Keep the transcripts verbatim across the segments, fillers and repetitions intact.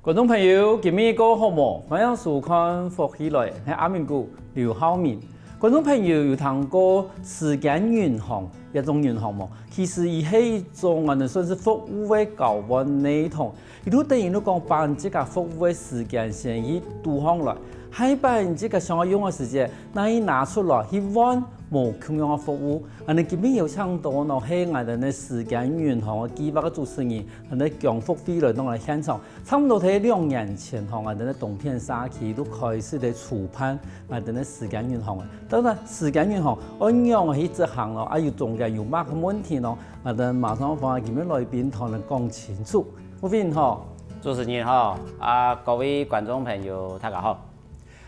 觀眾朋友，今晡日過好無？歡迎收看《福氣來了》，𠊎係阿明哥劉浩明。觀眾朋友有聽過時間銀行這種銀行無？其實佢係一種𠊎等算係服務个交換系統，佢就等於就講把你自家服務个時間先去堵好來，下擺你自家想愛用个時節，正去拿出來去換無共樣个服務。𠊎等今晡日有請到呢係𠊎等个時間銀行个計畫个主持人，𠊎等个江福輝來到𠊎等現場。 差毋多在兩年前吼，𠊎等个東片社區就開始在籌辦𠊎等个時間銀行个。當然，時間銀行愛仰仔去執行咯，啊有中間有麼个問題咯，𠊎等馬上歡迎今晡日來賓同𠊎等講清楚。福輝好。主持人好，啊各位觀眾朋友，大家好。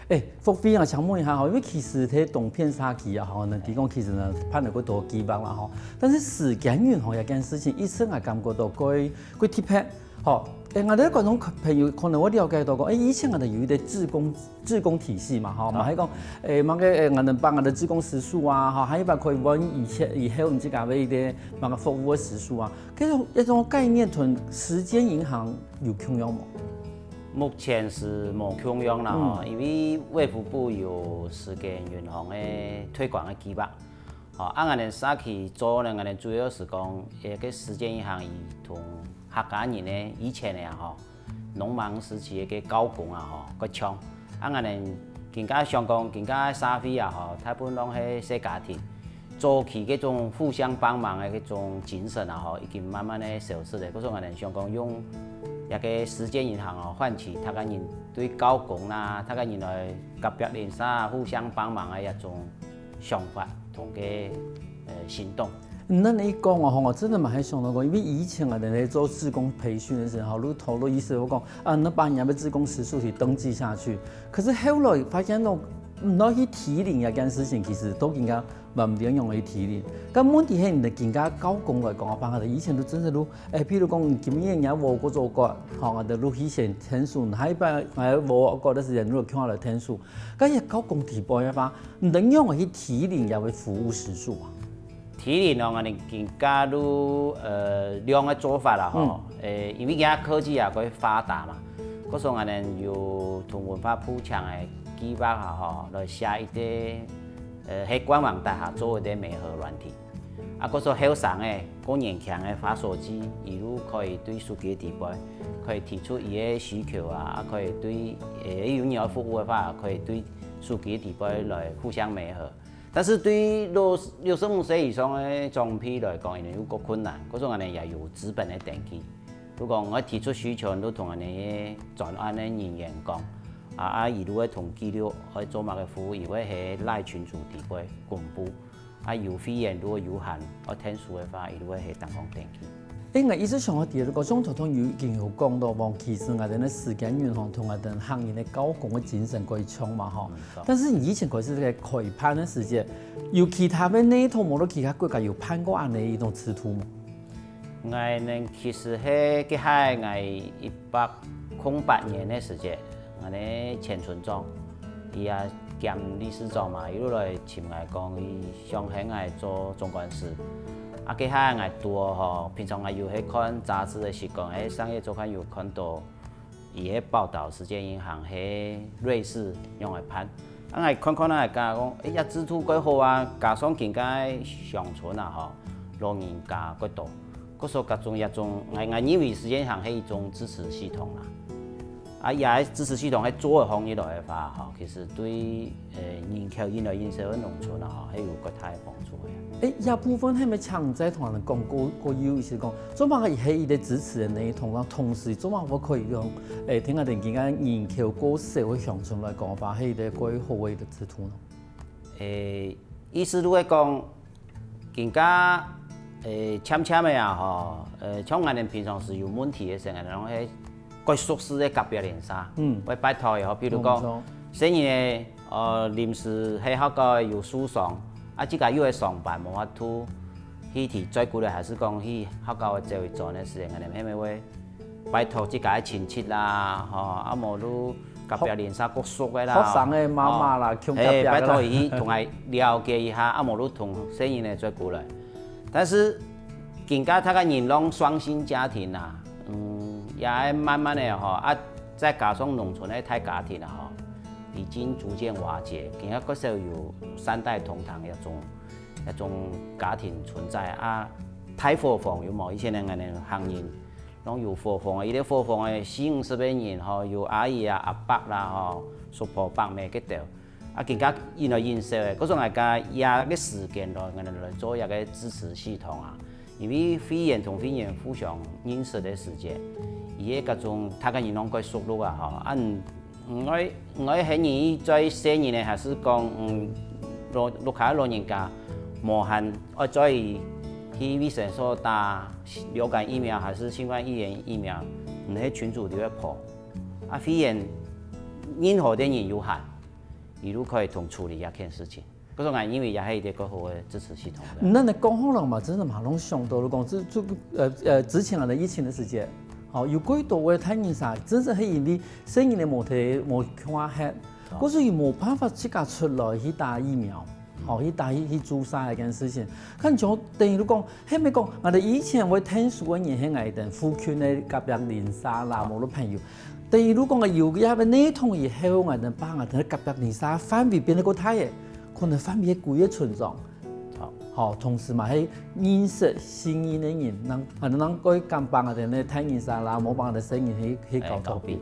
欸，福輝啊，請問一下吼，因為其實在東片社區啊吼，𠊎等提供其實呢辦了過多計畫啦吼，但是時間銀行這件事情，一直𠊎感覺到過過特別。 好，欸，𠊎等觀眾朋友可能會了解到講，欸，以前𠊎等有一個志工志工體系嘛，吼，嘛係講，欸，麼个，欸，𠊎等辦𠊎等志工時數啊，吼，還有包括阮以前以後毋知講有一個麼个服務个時數啊，這種這種概念同時間銀行有共樣無？目前是無共樣啦，吼，因為衛福部有時間銀行个推廣个計畫。 吼，啊𠊎等社區做呢，𠊎等主要係講，欸，个時間銀行佢同客家人呢，以前个啊吼，農忙時期个交工啊吼，較強。啊𠊎等今下想講，今下社會啊吼，大部分攏係細家庭，早期該種互相幫忙个該種精神啊吼，已經慢慢个消失了。故所𠊎等想講，用這個時間銀行吼，喚起大家人對交工啦，大家人來合作聯手啊，互相幫忙个一種 想法同个，呃，行動。嗯，恁樣一講哦，吼，𠊎真的蠻還想到講，因為以前啊，𠊎等在做志工培訓个時候，就頭路意思我講，啊，你把你个志工時數去登記下去。可是後來發現咯，嗯，你去提領這件事情，其實都應該蠻無用个去提領。但問題係，你个今下交工來講个話，以前都真的都，欸，譬如講，今年你愛我過做過，吼，𠊎等就去先簽署，下一擺𠊎愛我過个時間，就共下來簽署。 該个交工地步个話，你仰仔去提領這个服務時數啊？提領哦，𠊎等今下就，呃，兩个做法啦吼。欸，因為今下科技也較發達嘛，故所𠊎等有同文化部請个計畫啊吼，來寫一個，呃，係官網底下做一個媒合軟體。 啊，故所後生个，較年輕个滑手機，佢就可以對手機个底背，可以提出佢个需求啊，啊，可以對，欸，有人愛服務个話，可以對手機个底背來互相媒合。但是對於六，六十五歲以上个長輩來講，佢等又較困難，故所𠊎等也有紙本个登記。如果𠊎提出需求，就同𠊎等个專案个人員講，啊，啊，佢就會同記錄愛做麼个服務，佢會喺LINE群組底背公布。 啊，有會員如果有閒，愛簽署个話，佢就會係當當登記。欸，𠊎一直想要提个，像頭先有已經有講到講，其實𠊎等个時間銀行同𠊎等客人个交工个精神較像嘛吼。嗯，對。但是你以前可是在開辦个時節，有其他个系統無？其他國家有辦過恁樣一種制度無？ 𠊎等其實係該下𠊎一百空八年个時節，𠊎个前村長，佢也兼理事長嘛，佢就來尋𠊎講，佢想喊𠊎做總幹事。啊，該下𠊎堵好吼，平常𠊎有去看雜誌个習慣，欸，上月週刊有看到 佢个報導時間銀行係瑞士仰仔辦。啊，𠊎看看啊，𠊎講，欸，這制度較好啊，加上今下鄉村啊吼，老人家較多，故所這種這種，𠊎，𠊎認為時間銀行係一種支持系統啦。啊，這支持系統係做得好起來个話吼，其實對，呃，人口引來引去个農村啊吼，係有較大个幫助个。欸，這部分係毋係請再同𠊎講過，過有意思講， 做麼个係一個支持个系統，同時做麼个可以用，欸，聽下等今下人口較少个鄉村來講个話，係一個較好个一個制度呢？欸，意思就係講，今下，欸，漸漸个啊吼，呃，像𠊎等平常時有問題个時，𠊎等攏係較熟事个隔壁鄰舍，嗯，會拜託个吼，比如講，無錯。細人仔 呃，臨時係學校有受傷，啊，自家又愛上班，無法度去提照顧咧，還係講去學校个走一轉个時間，𠊎等係毋係會拜託自家个親戚啦，吼，啊，無就隔壁鄰舍較熟个啦，學生个媽媽啦，吼，共隔壁个啦。嘿，拜託佢去同𠊎了解一下，啊，無就同細人仔照顧咧。但是，今下大家人攏雙薪家庭啦，嗯，也愛慢慢个吼，啊，再加上農村个大家庭啊吼，已經逐漸瓦解，今下較少有三代同堂這種，這種家庭存在啊。大伙房有無？以前个𠊎等客人，攏有伙房个，一個伙房个四五十個人吼，有阿姨啊、阿伯啦吼、叔婆、伯姆該兜。 啊，今下越來越少个，故所𠊎講這個時間來，𠊎等來做這個支持系統啊。因為會員同會員互相認識个時間，佢个該種大家人攏較熟絡啊吼。啊，毋，毋愛，毋愛喊佢再細人个，還係講，嗯，老，屋下老人家無閒，愛再去衛生所打流感疫苗還係新冠肺炎疫苗，毋係群組就會破。啊，會員任何个人有閒， 佢就可以同處理這件事情。故所𠊎認為這係一個較好个支持系統。嗯，該你講好了嘛，真的嘛，攏想到，就講這，這，呃，呃，之前啊，在疫情个時節，吼，有幾多位大人儕，真係係因為細人仔無得，無看忒，故所佢無辦法自家出來去打疫苗，吼，去打，去，去注射這件事情。看像等於就講， 係毋係講，𠊎兜以前會𢯭手个人係𠊎兜附近个隔壁鄰舍啦，無論朋友。等於如果𠊎有這個系統以後，𠊎兜把𠊎兜隔壁鄰舍範圍變得較大个，可能範圍係歸個村莊。好，同時嘛，係認識新人个人，人，𠊎兜人會敢幫𠊎兜个大鄰舍啦，無幫𠊎兜細人去，去交作弊。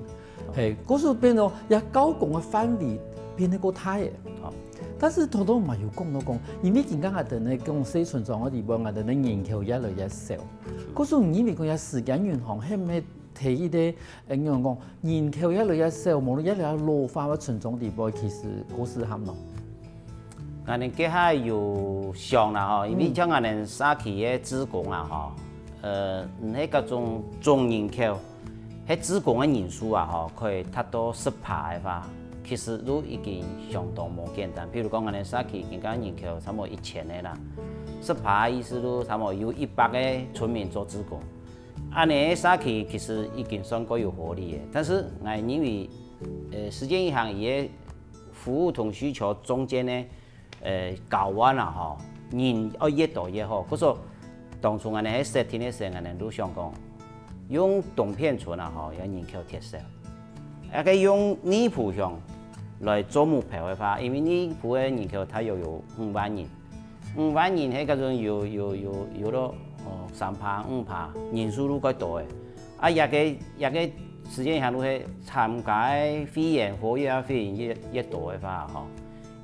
嘿，故所變到這交工个範圍變得較大个。好，但是頭頭嘛有講到講，因為今下𠊎兜呢講細村莊个地方，𠊎兜呢人口越來越少。故所你認為講這時間運行，係毋係第一個，呃，仰般講，人口越來越少，無論越來越老化个村莊地方，其實較適合呢？𠊎兜這下有想啦吼，因為像𠊎兜社區个志工啊吼，呃，毋係該種總人口， 係志工个人數啊吼，可以達到十趴个話，其實都已經相當無簡單。譬如講，𠊎兜社區今下人口差毋多一千个啦，十趴个意思都差毋多有一百个村民做志工。恁呢个社區其實已經算較有活力个，但是𠊎認為，呃，時間一行，佢个服務同需求中間呢， 呃，交換啊吼，人愛越多越好。故所當初𠊎兜係設定个時，𠊎兜就想講，用東片村啊吼，這人口忒少，啊該用內埔鄉來做目標个話，因為內埔个人口大約有五萬人，五萬人係該種有，有，有，有到，哦，三趴、五趴，人數都較多个。啊，這個，這個時間一行就係參加个會員、活躍个會員越，越多个話吼，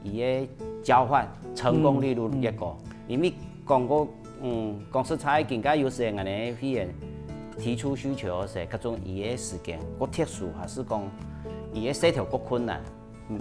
佢个交換成功率就越高。因為講過，嗯，講實在，今下有時𠊎兜个會員提出需求个時，各種佢个時間，較特殊，還係講佢个事頭較困難，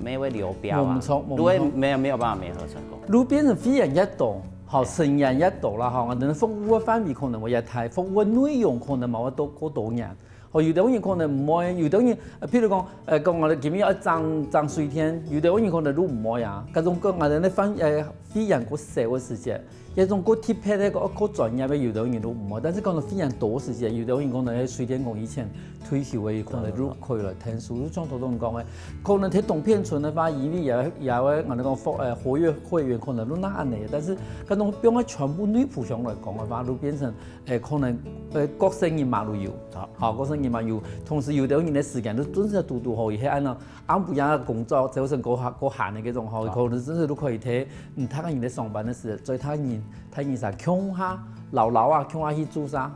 乜會流標啊，無錯，無錯。就會沒有，沒有辦法媒合成功。就變成會員越多，吼，成員越多啦，吼，𠊎兜服務个範圍可能會越大，服務个內容可能嘛會多，較多元。 吼，有兜人可能毋會，有兜人，呃，譬如講，呃，講𠊎兜今日愛裝，裝水電，有兜人可能就毋會啊。該種講𠊎兜个範，呃，會員較少个時節，該種較特別个、較，較專業个，有兜人就毋會。但是講到會員多个時節，有兜人可能係水電工以前退休个，可能就可以來𢯭手。就像頭先講个，可能在東片村个話，因為也，也會，𠊎兜講，呃，活躍會員可能就那恁呢，但是該種放在全部內埔鄉來講个話，就變成 欸，可能，呃，各縣人嘛都有，好。好，各縣人嘛有。同時有兜人个時間就準時堵堵好，佢係恁樣，暗晡夜工作，朝晨過下，過閒个該種吼，好。可能真係都可以在，嗯，大家人在上班个時，所以大家人，大家人儕共下，老老啊，共下去注射，好。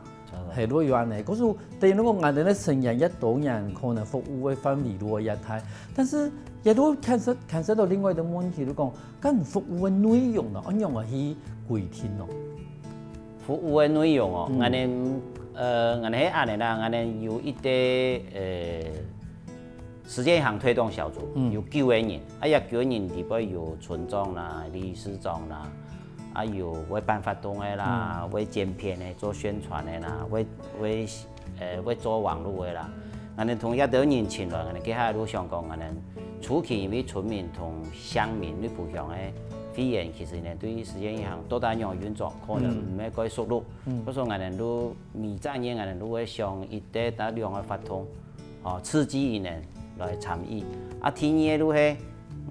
係，都有恁呢。可是等於講，𠊎兜个成員越多人，可能服務个範圍就會越大。但是也都牽涉，牽涉到另外一個問題，就講，該服務个內容呢，愛仰般去規定呢？ 服務个內容哦，嗯。𠊎兜，呃，𠊎兜係恁呢啦，𠊎兜有一個，呃，時間一行推動小組，嗯。有九個人，啊，這九個人裡背有村長啦、理事長啦，啊，有會辦活動个啦，嗯。會剪片个、做宣傳个啦，會，會，呃，會做網路个啦。𠊎兜同這兜人請來，𠊎兜接下來就想講，𠊎兜初期因為村民同鄉民、內埔鄉个會員，其實呢，對於時間一行到底仰般運作，可能嗯。毋係蓋熟絡。 嗯。故所𠊎兜就每隻月𠊎兜就會想一個到兩個活動，吼，刺激佢兜來參與。啊，第二個就係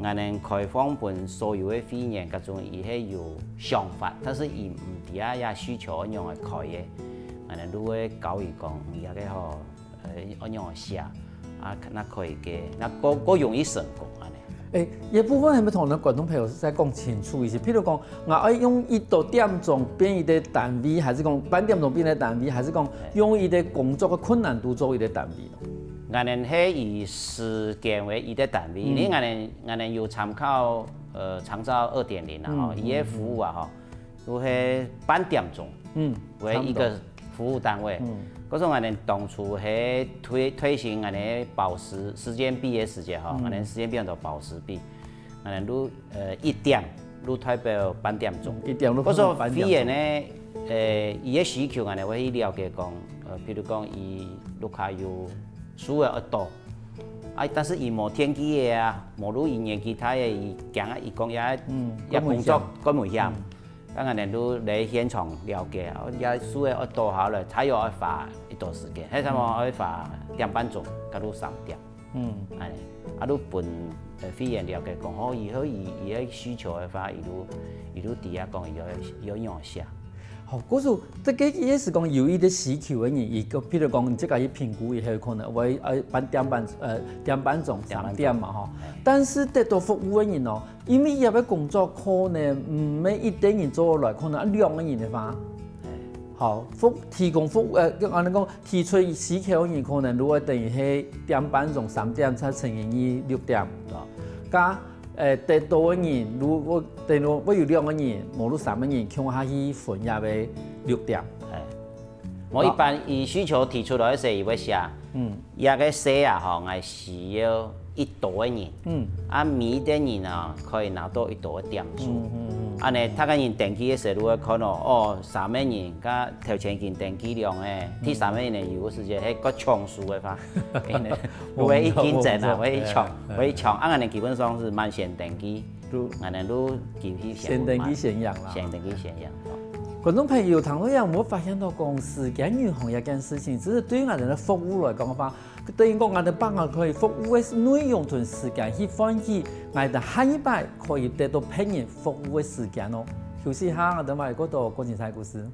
𠊎兜開放分所有个會員，各種佢係有想法，但是佢毋知啊，這需求仰般來開个，𠊎兜就會教佢講，你這個吼，呃，愛仰般寫。啊，那可以个，那个个容易成功安尼。誒，這部分係毋係同咱觀眾朋友再講清楚一些？譬如講，𠊎愛用一个點鐘變一个單位，還係講半點鐘變一个單位，還係講用一个工作个困難度做一个單位呢？𠊎等係以時間為一个單位，因為𠊎等𠊎等有參考呃長照二點零啊吼，佢个服務啊吼，都係半點鐘，嗯，為一个服務單位。嗯，可是𠊎等當初係推推行𠊎等保時時間表个時節吼，𠊎等時間表安到保時表，𠊎等都呃一點都代表半點鐘。一點都可是會員呢，呃，佢个需求𠊎等會去了解講，呃，譬如講佢屋下有樹仔愛倒，啊，但是佢無電鋸仔啊，無路佢年紀大个，佢驚啊，佢講也也工作較危險。 當然呢，都來現場了解，哦，這樹仔愛倒好了，差不多愛花一段時間，係差不多愛花兩點鐘，到都三點。嗯，哎，啊，都分呃會員了解講，哦，以後佢佢个需求个話，佢都佢都知啊講，佢要佢要用寫。好，故所這个意思講，有一个需求个人，一个，譬如講，你自家去評估以後，可能會呃半點半呃點半鐘三點嘛吼。但是得到服務个人哦， 因為這个工作可能毋係一个人做來，可能愛兩个人个話。好，服提供服務，呃，就安尼講，提出需求个人可能如果等於係點半鐘三點才乘以六點，對吧？加，呃，得到个人，如果等於會有兩个人，無就三个人，共下去分也係六點。哎，無一般佢需求提出來个時，佢會寫，嗯，這个事啊，吼，𠊎需要 一多个人，嗯，啊，每一个人啊，可以拿到一多个點數。嗯嗯嗯。安尼，逐个人登記个時，就會看到，哦，三个人，佮頭前已經登記兩个，第三个人呢，有个時節，係个搶手个話，就會去競爭啊，會去搶，會去搶。啊，安尼基本上係慢先登記，安尼就機會先先登記先贏啦。先登記先贏。觀眾朋友，聽到這，有無發現到講時間銀行這件事情，其實對於𠊎等个服務來講个話， 等於講，𠊎等把𠊎可以服務个內容同時間去換取，𠊎等下一擺可以得到別人服務个時間哦。休息一下，𠊎等還有過多過精彩故事。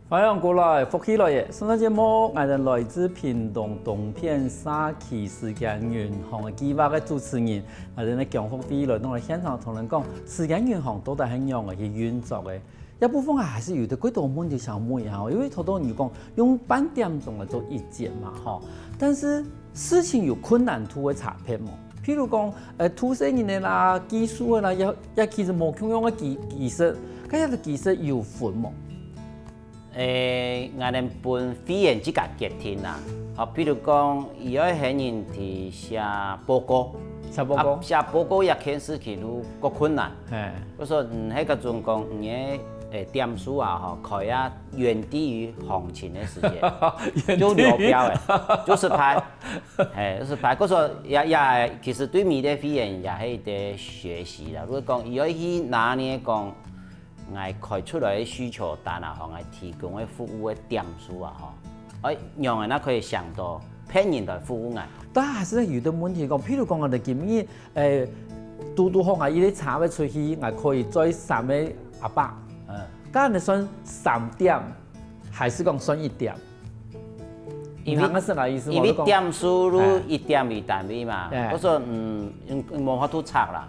歡迎過來，福氣來了！上段節目，𠊎等來自屏東東片社區時間銀行个計畫个主持人，𠊎等个江福輝來到𠊎等現場同人講，時間銀行到底係仰仔去運作个？ 這部分啊，還係有兜幾多問題想問一下哦，因為頭頭你講用半點鐘來做一節嘛，吼，但是事情有困難度个差別無？譬如講，呃，都市人个啦、技術个啦，也也其實無共樣个技技術，該這个技術有分無？誒，𠊎等分會員自家決定啦。好，比如講，佢愛喊人去寫報告，寫報告，啊，寫報告這件事情就較困難。 嘿，𠊎說，嗯，該个總講，你个誒點數啊，吼，開啊遠低於行情个時節，就流標誒，就失敗，嘿，就失敗。𠊎說也也，其實對每个會員也係一个學習啦。如果講，佢愛去拿捏講，𠊎開出來个需求單啊，吼，𠊎提供个服務个點數啊，吼，誒，仰仔哪可以想到別人來服務𠊎？但還係有个問題講，譬如講，𠊎等今日 誒，堵堵好𠊎一个車位出去，𠊎可以載三个阿伯。嗯，該恁樣算三點，還係講算一點？因為你聽得識𠊎意思無？因為點數就一點為單位嘛，哎，𠊎說，嗯，嗯，無法度拆啦。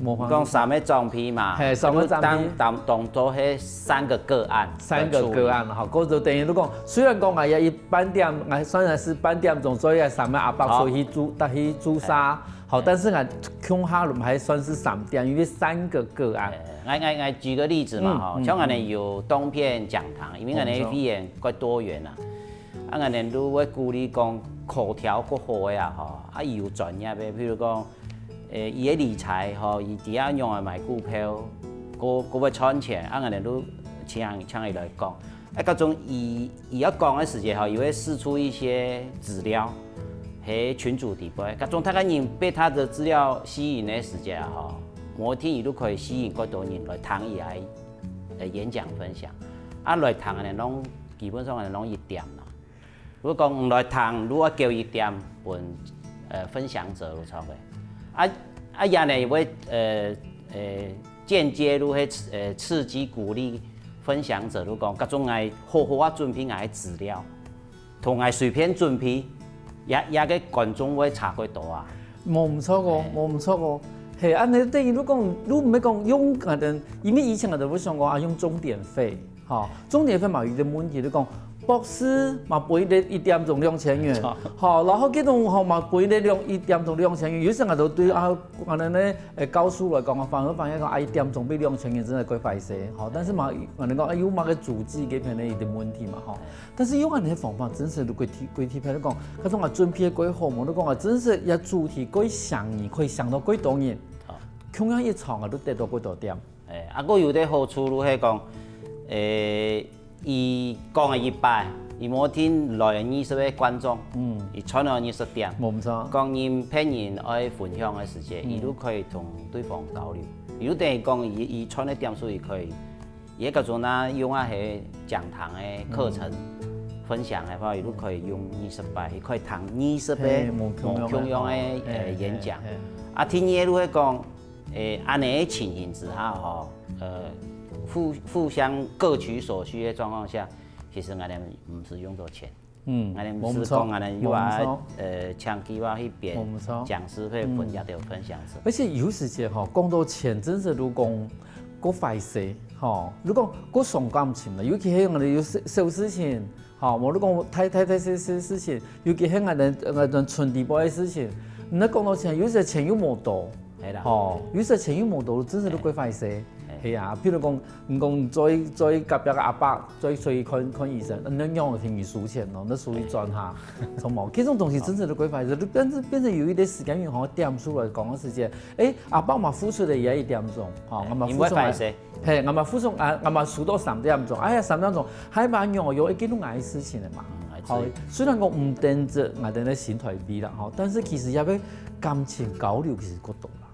無法度拆。講三个裝備嘛，嘿，三个裝備。當當當做係三个個案，三个個案，吼，故所等於如果雖然講𠊎也以半點，𠊎算係半點鐘，所以三个阿伯出去駐，去駐車。 好，但是𠊎共下還算係三點，因為三个個案。𠊎𠊎𠊎舉個例子嘛，吼，像𠊎等有東片講堂，因為𠊎等會員較多元啊，啊𠊎等就會鼓勵講口條較好个啊，吼，啊有專業个，譬如講，誒，佢个理財吼，佢知影仰仔買股票，較較會賺錢，啊𠊎等就請請佢來講。 啊，該種佢佢愛講个時節吼，佢會釋出一些資料，係群組底背，該種大家人被他的資料吸引个時節啊，吼，某一天佢就可以吸引較多人來聽佢个呃演講分享。啊來聽恁樣攏基本上恁樣攏一點啦。如果講毋來聽，如果叫一點分呃分享者就著个。啊啊也呢會呃呃間接就會呃刺激鼓勵分享者，就講各種愛好好啊準備𠊎个資料，同𠊎隨便準備，也也个觀眾會差較多啊。無毋著哦，無毋著哦。係，恁樣等於你講，你毋係講用𠊎等，因為以前𠊎等會想講啊，用鐘點費，吼，鐘點費嘛有一個問題，你講博士嘛分你一點鐘兩千元，吼，然後這種吼嘛分你兩一點鐘兩千元，有時𠊎都對啊，𠊎等呢，誒，教授來講啊，反而發現講啊，一點鐘分兩千元真的過歹勢，吼，但是嘛，𠊎等講啊，有麼个阻滯，這片呢一個問題嘛，吼。 但是用恁樣个方法，真實就歸體歸體派來講，佢講啊準備个過好，無就講啊真實也主題過想你，可以想到過多人，共樣一場啊都得到過多點。誒，啊，過有个好處就係講，誒，佢講个一擺，佢無定來二十个觀眾，嗯，佢賺了二十點。無毋著。講人別人愛分享个時節，佢就可以同對方交流，佢就等於講佢佢賺个點數，佢可以。 也各種呢用啊係講堂个課程分享个話，佢都可以用二十擺，佢可以聽二十个無共樣个誒演講。啊，第二个就係講，誒，恁樣个情形之下吼，呃，互互相各取所需个狀況下，其實𠊎等毋使用到錢。 嗯，𠊎等毋使講，𠊎等又啊，呃，請佢話去編講師會分佢兜分享。而且有時節吼，講到錢，真實就講過壞勢吼，就講過傷感情啦。尤其係𠊎等有小小事情，吼，無就講大大大小小事情，尤其係𠊎等𠊎等村裡背个事情，你講到錢，有時錢又無多， 係啦。吼，有時錢又無多，真實都過壞勢。係啊，譬如講，你講做做隔壁个阿伯，做做去看看醫生，那仰會同佢收錢咯？那收一轉哈，什麼？這種東西真實都過壞勢，就變成變成有一個時間銀行點出來講个時間，誒，阿伯嘛付出了也一點鐘，吼，我嘛付出了。 係，𠊎嘛付送啊，𠊎嘛收到三點鐘，哎呀，三點鐘，還蠻有有一個弄愛事情个嘛。好，雖然講毋單止𠊎等个心態比啦，吼，但是其實也會感情交流其實過多啦。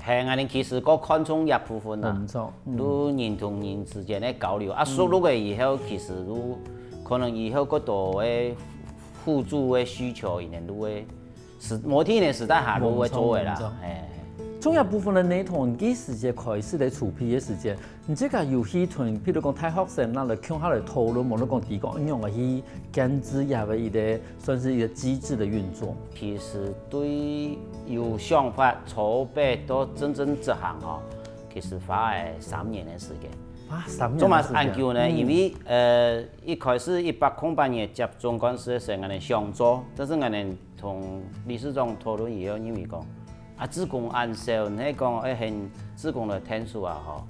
係，𠊎等其實過看重一部分啦，無錯，就人同人之間个交流啊，熟絡个以後，其實就可能以後過多个互助个需求，佢等就會 時無定个時代下就會做个啦。重要部分个內容，佢時節開始來籌備个時節，你自家有去同，譬如講大學生啦，來共下來討論，無論講提供應用个去建置這个一個算是一個機制个運作。其實對有想法、籌備到真正執行吼，其實花了三年个時間。啊，三年做麼恁久呢？因為呃，一開始一百空八年接總幹事个時，𠊎等想做，但是𠊎等 同理事長討論以後，認為講，啊，志工恁少，你講愛喊志工來𢯭手啊吼，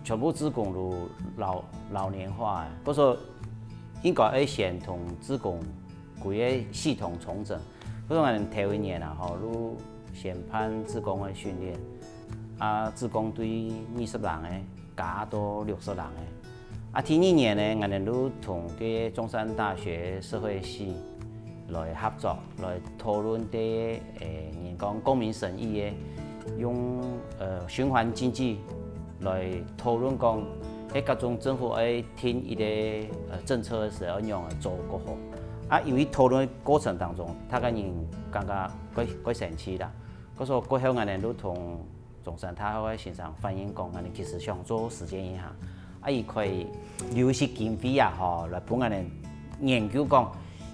全部志工都老老年化，故所應該愛先同志工規個系統重整。故所𠊎等頭一年啊吼，就先辦志工个訓練，啊，志工對二十人个 加到六十人个。啊，第二年呢，𠊎等就同該中山大學社會系來合作，來討論對誒人講公民審議个，用呃循環經濟來討論講，該各種政府愛定一個呃政策个時候，愛仰來做較好。啊，因為討論个過程當中，大家人感覺較較生趣啦。故所過後𠊎等就同 中山大學个先生反映講，𠊎等其實想做實踐一下，啊，佢可以留一些經費啊吼，來分𠊎等研究講，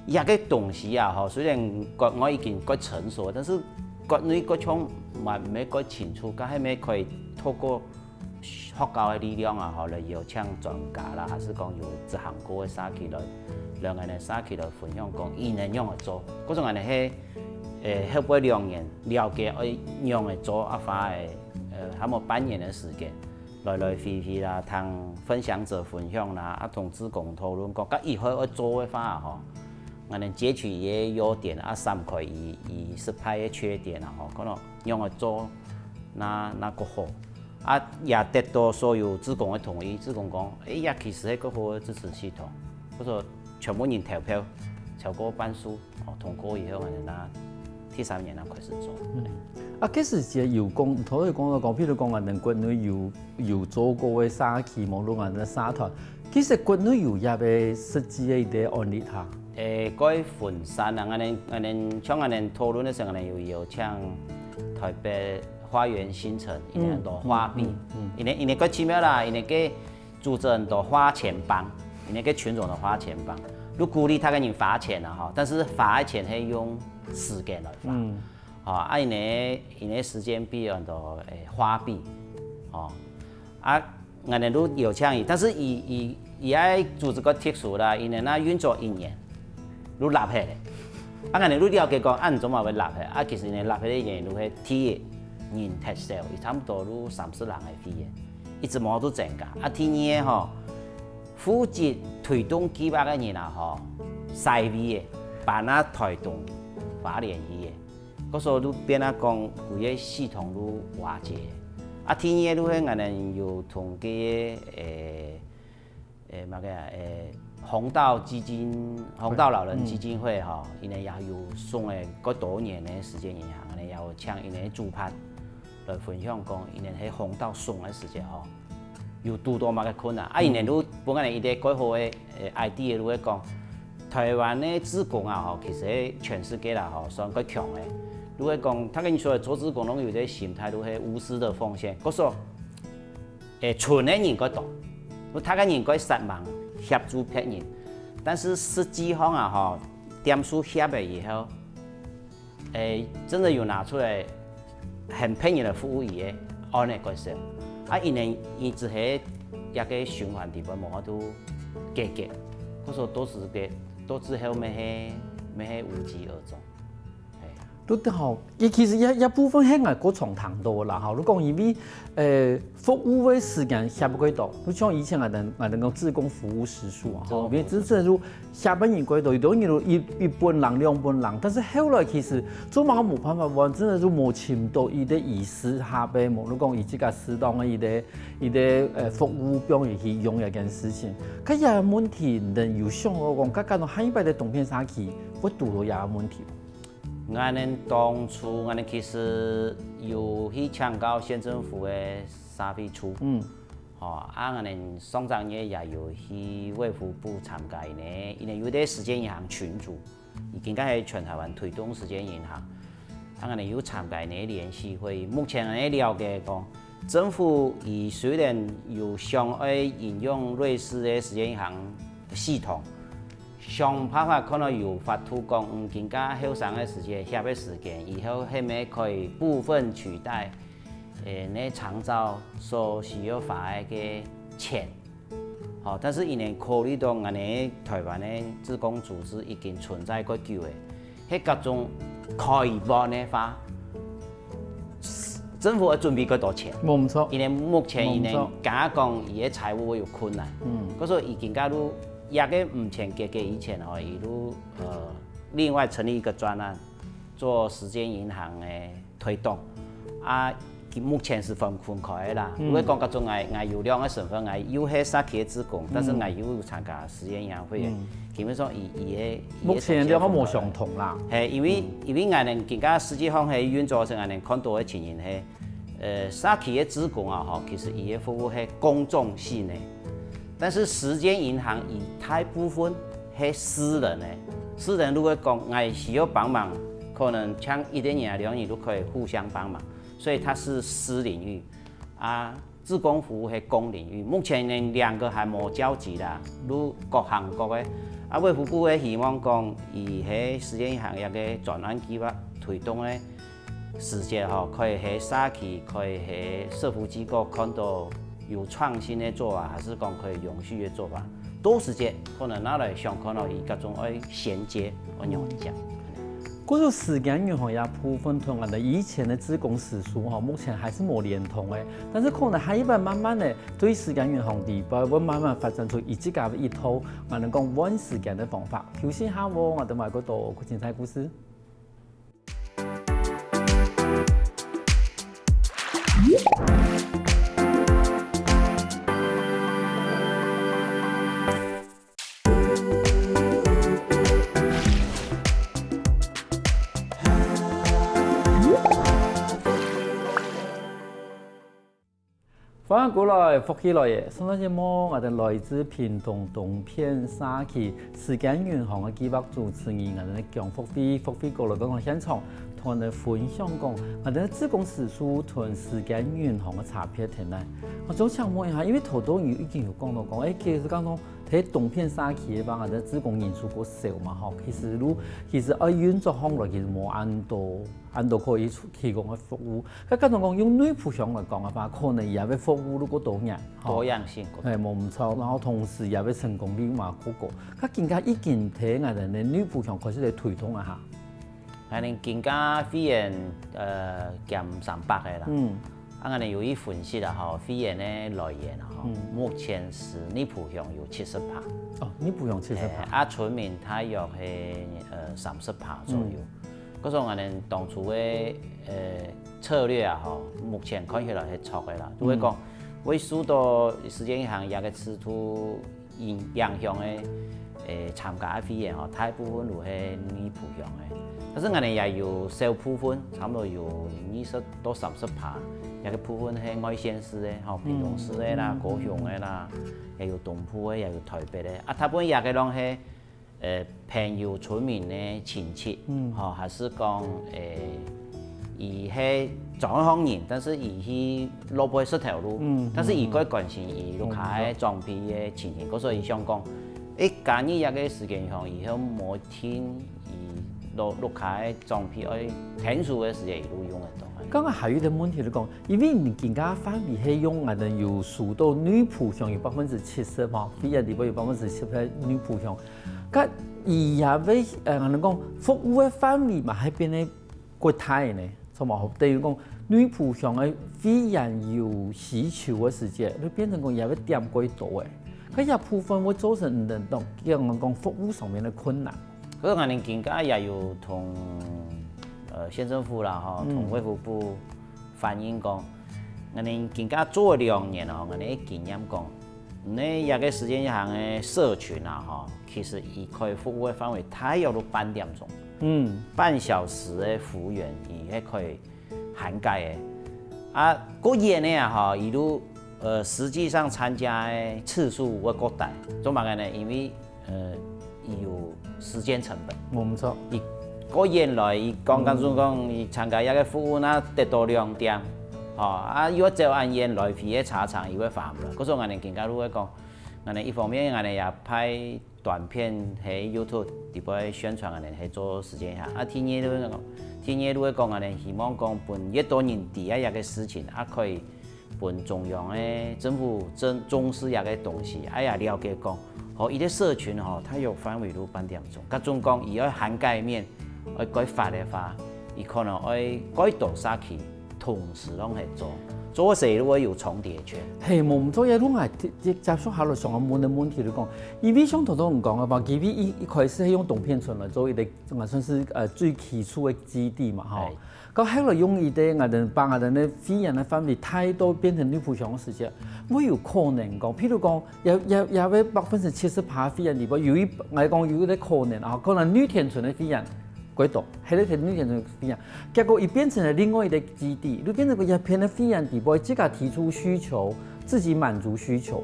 這個東西啊吼，雖然國外已經較成熟，但是國內較像還毋係較清楚，該係毋係可以透過學校个力量啊吼，來邀請專家啦，還是講有執行過个社區來，來𠊎等社區來分享講，佢等仰來做，或者𠊎等係 誒，後背兩年了解愛仰仔做啊花誒，呃，差毋多半年个時間，來來回回啦，聽分享者分享啦，啊，同志工討論講，該以後愛做个話吼，𠊎等截取佢个優點啊，刪開佢佢失敗个缺點啊吼，可能仰仔做，那那較好。啊，也得到所有志工个同意，志工講，誒，這其實係較好个支持系統，故所全部人投票，超過半數。 哦，通過以後，𠊎等啊，第三年啊開始做。啊，該時節有講，頭先講到講，譬如講，𠊎等國內有有做過个社區，無論𠊎等社團，其實國內有這个實際个一个案例哈。誒，該分散啊，𠊎等𠊎等像𠊎等討論个時候，𠊎等有邀請台北花園新城，因為很多花臂，嗯嗯嗯，因為因為該奇妙啦，因為該組織很多花錢幫，因為該群眾的花錢幫，就鼓勵大家人花錢啊哈，但是花个錢係用時間來花，嗯，吼，啊，因為因為時間比很多誒花臂，吼，啊， 𠊎等都有這樣，但是佢佢佢愛組織个特殊啦，因為那運作一年，都立起來。啊，𠊎等都了解講，啊，你做麼會立起來？啊，其實呢，立起來个原因都係第一，人忒少，佢差不多都三四人个會員，一直無都增加。啊，第二个吼，負責推動計劃个人啊吼，徙位个，搬啊台東、花蓮去个。 故所就變啊講，規个系統就瓦解。啊，第二个就係𠊎等有同个誒誒麼个啊誒弘道基金、弘道老人基金會吼，佢等也有送誒較多年个時間銀行，佢等也有請佢等个主辦來分享講，佢等係弘道送个時節吼， 有堵到麼个困難。啊，因為都本來一个蓋好个誒idea，都會講，台灣个志工啊吼，其實全世界啦吼，算蓋強个。都會講，大家人出來做志工，攏有這心態，都係無私的奉獻。故所，誒，存个人蓋多，都大家人蓋煞猛協助別人，但是實際上啊吼，點數協了以後， 誒，真的有拿出來很便宜的服務佢个，安呢个事。啊，因為佢只係一个循環底背，無法度解決，故所都是个，到最後乜係乜係無疾而終。嘿。都好，佢其實也也部分係𠊎過常聽到啦，吼。如果因為誒服務个時間協不過到，就像以前𠊎等𠊎等講志工服務時數啊，吼，因為真正就 下半年過到，有兜人就一一本人、兩本人，但是後來其實做麼个無辦法，完全就無尋到佢个意思下背，無論講佢自家適當个佢个佢个呃服務表現去用這件事情。該這个問題，你有想過講，該該下一擺个東片社區會堵到這个問題？𠊎等當初，𠊎等其實有去請教縣政府个社會處，嗯，吼，啊，𠊎等上隻月也有去衛福部參加呢，因為有个時間銀行群組， 已經該係全台灣推動時間銀行。啊，𠊎等有參加呢聯席會議，目前𠊎等了解講，政府佢雖然有想愛引用瑞士个時間銀行系統，想辦法看到有法度講，嗯，今个後生个時間、歇个時間，以後係毋係可以部分取代，誒，該長照所需要花个錢。 吼，但是因為考慮到𠊎等台灣个志工組織已經存在較久了，係該種開放个話，政府愛準備較多錢。無毋著。因為目前因為無毋著。敢講佢个財務會有困難。嗯。故所已經加入，這个毋曾解決以前吼，佢就呃另外成立一個專案，做時間銀行个 推動。啊，佢目前係分分開个啦。嗯。如果講該種𠊎𠊎有兩个身份，𠊎又係社區个志工，但是嗯。𠊎又有參加時間銀行會員。嗯。基本上佢佢个佢个目前兩个無相同啦。係，因為嗯。因為𠊎等今个實際上係運作上，𠊎等看到个情形係，呃，社區个志工啊，吼，其實佢个服務係公眾性个。 但是時間銀行佢大部分係私人个，私人如果講𠊎需要幫忙，可能請一個人啊兩人都可以互相幫忙，所以它是私領域。啊，志工服務係公領域，目前呢兩個還無交集啦，就各行各个。啊，衛福部个希望講，佢係時間銀行个專案計畫推動个 時節吼，可以在社區，可以在社福機構看到有創新个做法，還係講可以永續个做法。到時節可能拿來想看到佢該種愛銜接，愛仰般講。故所時間銀行這部分同𠊎等以前个志工時數吼，目前還係無連通个。但是可能下一擺慢慢个，對時間銀行裡背會慢慢發展出佢自家个一套，𠊎等講換時間个方法。休息下喔，𠊎等還過多過精彩故事。 歡歡迎過來，福氣來了！上段節目，𠊎兜來自屏東東片社區時間銀行个計畫主持人，𠊎兜个江福慧，福慧哥來到𠊎現場，同𠊎兜分享講，𠊎兜个志工時數同時間銀行个差別在哪。𠊎想請問一下，因為頭先你已經有講到講，誒，其實講到在東片社區个話，𠊎兜个志工人數較少嘛，吼，其實如，其實愛運作起來，其實無恁多。 恁多可以提供个服務。該假如講用內埔鄉來講个話，可能佢个服務如果多元，吼，多樣性較大。哎，無毋著。然後同時佢个成功率嘛較高。該今下已經在𠊎兜个內埔鄉開始來推動啊哈。𠊎兜今下會員，呃，減三百个啦。嗯。啊，𠊎兜有去分析啊，吼，會員个來源啊，吼，嗯。目前是內埔鄉有七十趴。哦，內埔鄉七十趴。哎，啊，村民大約係，呃，三十趴左右。嗯。 故所𠊎兜當初个，呃，策略啊，吼，目前看起來係著个啦。就係講，嗯。會受到時間銀行个制度影，影響个，呃，參加个會員吼，大部分都係內埔鄉个。但是𠊎兜也有小部分，差不多有二十到三十趴，這个部分係外縣市个，吼，屏東市个啦，嗯。高雄个啦，也有東部个，也有台北个。啊，大部分這个攏係 呃，朋友、村民个親戚，嗯。吼，還係講，呃，佢係做這行人，但是佢去落尾食頭路，嗯，但是佢較關心佢屋下个長輩个情形，嗯，嗯。所以想講，誒，假如這个時間上，佢係無聽佢屋，屋下个長輩愛𢯭手个時間，佢就用得到。剛剛還有一個問題就講，因為你今下範圍係用𠊎兜有收到內埔鄉有百分之七十吼，會員裡背有百分之七十內埔鄉， 該佢這个，呃，𠊎兜講服務个範圍嘛，還變得較大呢，著無？等於講內埔鄉个會員有需求个時節，就變成講佢會點較多誒。該這部分會造成你兜講，講服務上面个困難。所以𠊎兜今下也有同，呃，縣政府啦，吼，嗯。同衛福部 反映講，𠊎兜今下做兩年哦，𠊎兜个經驗講，你這个時間銀行个社群啊，吼，其實佢可以服務个範圍大約都半點鐘。嗯。半小時个服務員，佢係可以涵蓋个。啊，較遠个啊，吼，佢就，呃，實際上參加个次數會較低。做麼个呢？因為 呃，佢有時間成本。無毋著。佢較遠來，佢講，嗯。假如講，佢參加這个服務，該得到兩點，吼，啊，又愛走恁遠來回个車程，佢會花毋落。故所𠊎兜今下就會講，𠊎兜一方面，𠊎兜也拍短片在YouTube裡背宣傳，𠊎兜係做時間銀行。啊，第二就係講，第二就係講，𠊎兜希望講，分越多人知啊，這个事情，啊，可以 分中央个政府重，重視這个東西，啊也了解講，吼，佢个社群吼，大約範圍都半點鐘。假使講佢愛涵蓋面，愛開發个話，佢可能愛蓋多社區同時攏係做，做事就會有重疊圈。係，無毋著，這就𠊎接，接續下來想愛問个問題就講，因為像頭先你講个話，其實一，一開始係用東片村來做一個，應該算是，呃，最基礎个基地嘛，吼。係。 到後來用佢个𠊎兜，把𠊎兜个會員个範圍大到變成內埔鄉个時節，會有可能講，譬如講，這，這，這个百分之七十八个會員裡背，有一，𠊎講有一個可能啊，可能內埔村个會員較多，還係內埔村个會員，結果佢變成了另外一個基地，就變成講這片个會員裡背自家提出需求，自己滿足需求，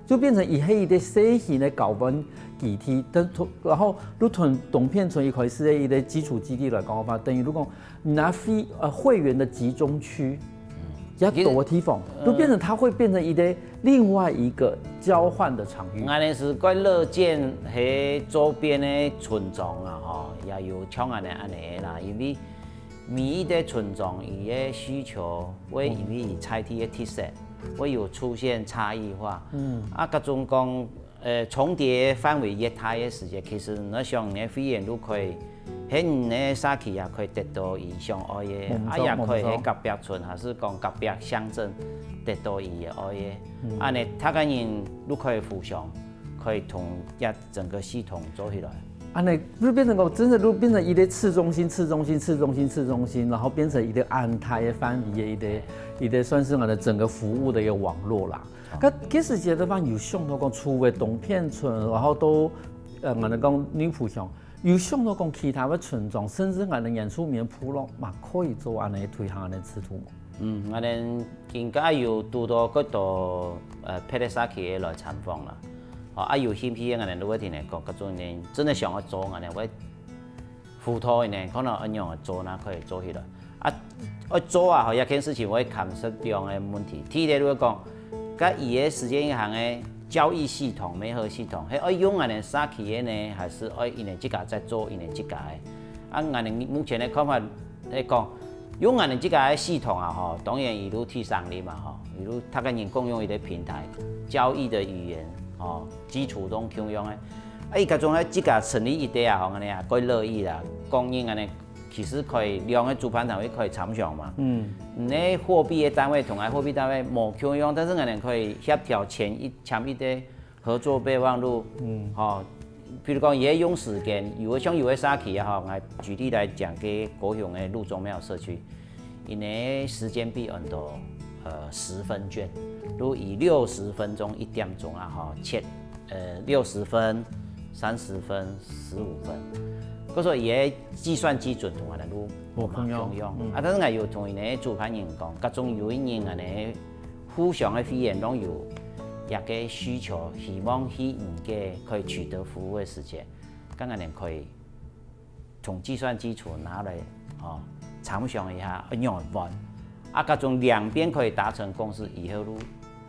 就變成佢係一個小型个交換基地，但同，然後就同東片村一開始个一個基礎基地來講个話，等於就講 拿會，呃，會員的集中區，嗯。較多个地方，呃，就變成佢會變成一個另外一個交換的場域。𠊎兜係蓋樂見係周邊个村莊啊，吼，也有像恁仔恁仔啦，因為每一個村莊佢个需求會因為佢在地个特色，會有出現差異化。嗯。啊，假使講 呃，重疊範圍越大个時節，其實你想你个會員就可以，在你个社區也可以得到佢想愛个，無錯，啊，也可以在隔壁村，無錯。還係講隔壁鄉鎮得到佢个愛个。嗯。恁仔，大家人就可以互相，可以同這整個系統做起來。恁仔就變成講，真的就變成一個市中心、市中心、市中心、市中心，然後變成一個恁大个範圍个一個，一個算是𠊎兜整個服務个一個網絡啦。 該，該時節个話，有想到講，除了東片村，然後到，呃，𠊎兜講內埔鄉，有想到講其他个村莊，甚至𠊎兜原住民个部落，嘛可以做恁仔推行恁仔制度無？嗯，𠊎等今个有堵到幾多呃別个社區个來參訪啦。哦，啊有興趣个𠊎等都會同佢講，各種人真的想要做，𠊎等會輔導佢等，看看愛仰般做，那可以做起來。啊，愛做啊，吼，這件事情會牽涉兩个問題。第一个就係講，該佢个世界銀行个交易系統、媒合系統，係愛用𠊎等社區个呢，還是愛佢等自家再做佢等自家个？啊，𠊎等目前个看法來講，用𠊎等自家个系統啊，吼，當然佢就提升率嘛，吼，佢就大家人共用一个平台，交易个語言，吼，基礎都共樣个。啊，佢該種个自家成立一个啊，吼，恁樣啊，較樂意啦。講人恁樣，其實可以兩个主辦單位可以參詳嘛。嗯。你个貨幣个單位同𠊎貨幣單位無共樣，但是𠊎等可以協調簽一簽一个合作備忘錄，嗯。吼，比如講，佢个用時間，有个像有个社區啊，吼，𠊎舉例來講，該高雄个路中廟社區，佢个時間表恁多，呃，十分卷，就以六十分鐘一點鐘啊，吼，切，呃，六十分、三十分、十五分，可以說佢个計算基準同𠊎等就無共樣。無共樣。嗯。啊，但是𠊎有同佢个主辦人講，各種有一人恁樣 互相个會員攏有一个需求，希望去你个可以取得服務个時間，該𠊎等可以從計算基礎拿來，哦，參詳一下，仰般換。啊，該種兩邊可以達成共識以後就，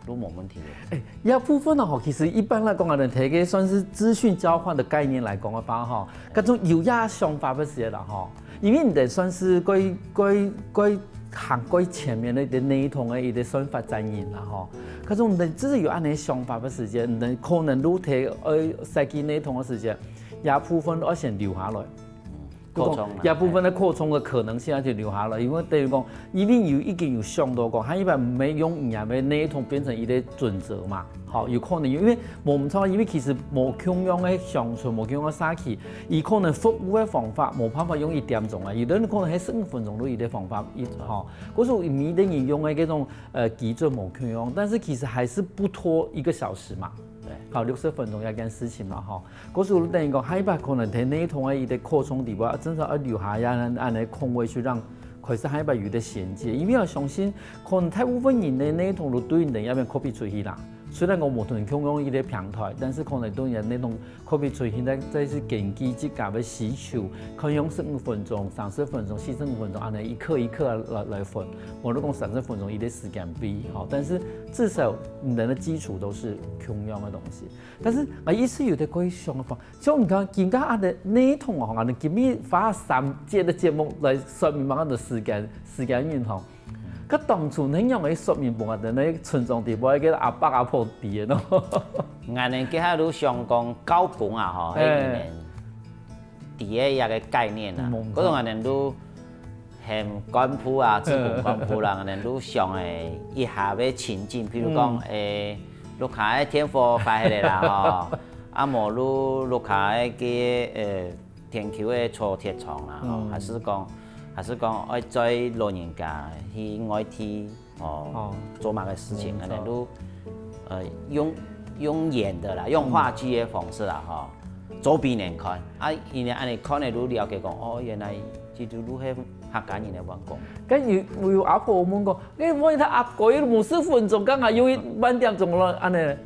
就無問題了。欸，這部分呢，吼，其實一般來講啊，提个算是資訊交換的概念來講个話，吼，該種有這想法个時節啦，吼， 因為你等算是較，較，較行較前面个一个系統个一个算法專業啦吼。可是你等只是有恁樣想法个時節，你等可能你提愛設計系統个時節，這部分愛先留下來。嗯，擴充啦。這部分个擴充个可能性愛先留下來，因為等於講，因為有已經有想到講，佢一般毋係用你个系統變成一个準則嘛。 吼，有可能有，因為無毋著，因為其實無共樣个鄉村，無共樣个社區，佢可能服務个方法無辦法用一點鐘啊，有个人可能係十五分鐘就一个方法，一，吼，故所每个人用个這種，呃，基準無共樣，但是其實還是不拖一個小時嘛。對。好，六十分鐘這件事情嘛，吼。故所等於講，下一擺可能在系統个一个擴充底下，真正愛留下這樣，恁樣空位去讓 開始下一擺有个銜接，因為𠊎相信，可能大部分人个系統都對你等這片copy出去啦。雖然講無同共樣一个平台，但是可能對你等系統copy出去，再，再去根據自家个需求，可能用十五分鐘、三十分鐘、四十五分鐘，恁樣一課一課來，來分。無論講三十分鐘一个時間比，吼，但是至少你等个基礎都是共樣个東西。但是，啊，意思有个可以想法， 像你看，今个恁樣系統哦，恁樣今日花三節个節目來說明恁樣个時間，時間運行。該當初你仰會說明分恁樣个村莊底背个阿伯阿婆知个呢？𠊎等這下都想講交朋啊吼，嘿。係佢等知个一个概念啊，嗯，該種𠊎等都 喊幹部啊，自貢幹部啦，𠊎等就想欸一下个情境，譬如講，嗯。欸，屋下个電火壞忒了啦，吼，啊無就屋下个，欸，電球个坐鐵窗啦，吼，嗯。還係講，還係講愛載老人家去外地，哦，哦。做麼个事情，無錯。𠊎等就，呃，用，用演的啦，用話劇个方式啦，嗯。吼，做分人看，啊，因為恁樣看了就了解講，哦，原來 這就係客家人个員工。該有，有阿婆問講，你問佢阿哥，佢五十分鐘，敢還有半點鐘咯，恁樣。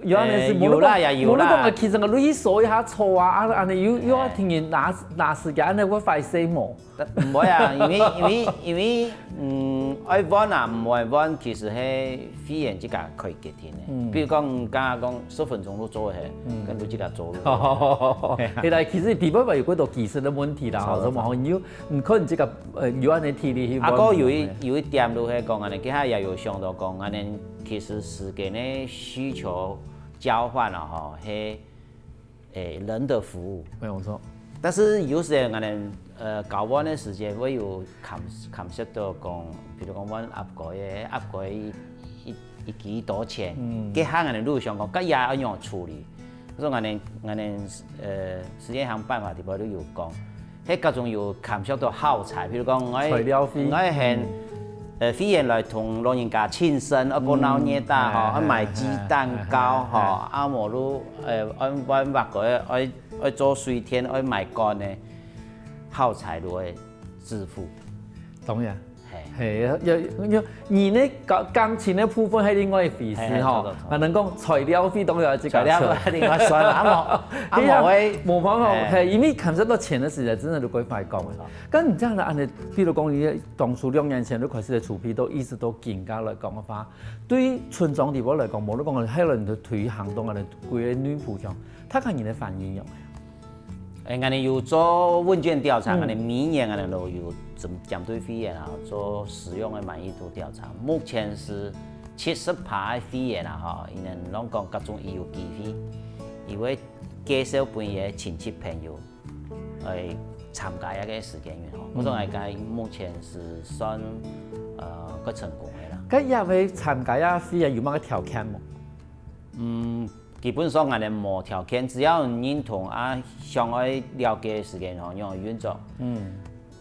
有恁樣係，欸，無，有啦，也有啦。無你講，其實𠊎去坐一下車啊，啊，恁樣又，又愛聽人拿，拿時間，恁樣會壞勢無？毋會啊，因為，因為，因為，嗯，愛換啊，毋愛換，其實係會員自家可以決定个。嗯。比如講，你剛剛講十分鐘就做得，嗯。跟你自家做就得。係啦，其實底背嘛有幾多技術个問題啦，差不多。吼，所以嘛，你有 嗯，可能這个，呃，有恁樣體力去啊，還過有一，有一點就係講恁樣，這下也有想到講恁樣，其實時間个需求交換啊，吼，係，欸，人的服務。沒有錯。但是有時恁樣，呃，交換个時間會有牽，牽涉到講，比如講問阿哥个，阿哥个一，一，一幾多錢，嗯。這下恁樣就想講，該也愛仰處理。 所以𠊎等，𠊎等，呃，時間行辦法底背都有講，該各種有牽涉到耗材，比如講，𠊎，材料費。𠊎喊，嗯。呃，會員來同老人家慶生，愛過鬧熱噠，吼，嗯。愛買雞蛋糕，嗯。吼，啊無就，呃，愛，愛，愛，愛做水電，愛買罐个，耗材都愛自付。當然。 嘿，嘿，有有你个感感情个部分係另外一回事吼，嘿，嘿，對，對，對。可能講材料費當然自家材料出。費另外算啦，啊無啊對啊無會無辦法，嘿嘿，因為牽涉到錢个時間，真的就會快講个。但你這樣的案例，比如講你當初兩年前就開始个籌備，到一直到今下來講个話，對於村莊地方來講，無論講係人个推行到恁呢規个內埔鄉，大家人个反應樣。誒，𠊎等有做問卷調查，嗯𠊎等每年𠊎等都有針針對會員啊，做使用个滿意度調查。目前係七十趴个會員啊，吼，佢等攏講各種佢有機會，佢會介紹分佢个親戚朋友，來參加這个時間運動。我認為該目前係算呃較成功个啦。該這位參加這會員有麼个條件無？嗯，基本上𠊎等無條件，只要你認同啊，想愛了解時間運動樣運作，嗯，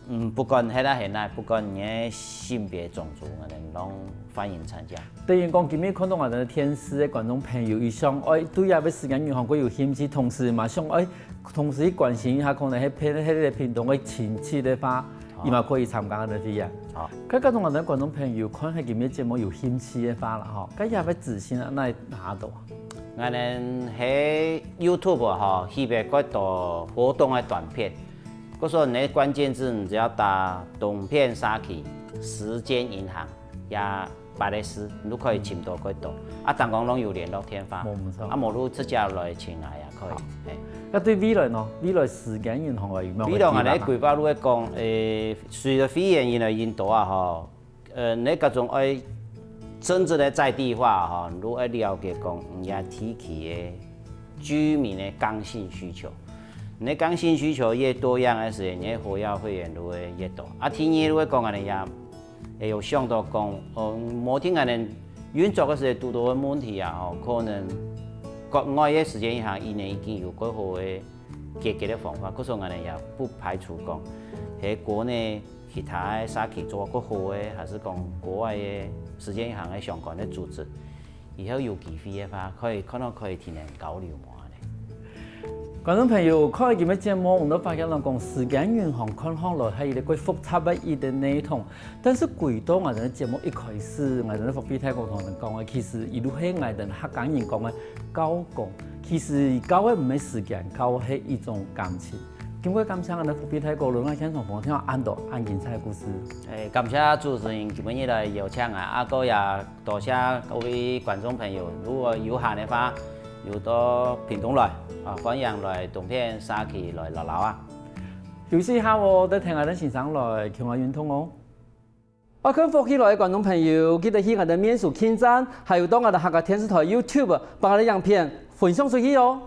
嗯，不管係男係女，不管你个性別、種族，𠊎等攏歡迎參加。等於講今日看到𠊎等个電視个觀眾朋友，佢想愛對這位時間運動過有興趣，同時嘛想愛同時去關心一下，可能係偏係个屏東个親戚个話，好佢嘛可以參加个會員。好，該各種𠊎等觀眾朋友看係今日節目有興趣个話啦吼，該這位資訊啊，哪拿到啊？𠊎等係YouTube吼，特別蓋多活動个短片。故所你个關鍵字，你只要打東片社區時間運動，也八个字，你都可以尋到蓋多。啊，當中攏有聯絡電話，無毋著啊，無就直接來尋𠊎也可以。嘿。該對未來呢？未來時間運動个有無？比如講，你規劃如果講，誒，隨著會員越來越多啊，吼，呃，你各種愛真正个在地化吼，你愛了解講，你个地區个居民个剛性需求。你个剛性需求越多樣个時，你个活躍會員就會越多。啊，第二，如果講恁樣也，會有想到講，嗯，無定恁樣運作个時堵到个問題啊，吼，可能國外个時間銀行，佢等已經有較好个解決个方法，故所𠊎等也不排除講，喺國內其他个社區做較好个，還係講國外个時間銀行个相關个組織，以後有機會个話，可以看到可以同人交流嘛呢。觀眾朋友，看今日節目，𠊎兜發現了講，時間運動看起來係一個蓋複雜个一個系統，但是回到𠊎兜个節目一開始，𠊎兜个福飛大哥同𠊎兜講个，其實佢就係𠊎兜客家人講个交工。其實交个毋係時間，交个係一種感情。今晡日感謝𠊎兜个福飛大哥，來到現場分𠊎聽恁多恁精彩个故事。誒，感謝主持人今晡日來邀請啊，啊，過也多謝各位觀眾朋友，如果有閒个話，有到屏東來啊，歡迎來東片社區來尞尞啊。休息一下哦，等𠊎兜先生來共下運動哦。愛看福氣來个觀眾朋友，記得去𠊎兜面書網站，還有到𠊎兜客家電視台YouTube，幫𠊎兜影片分享出去哦。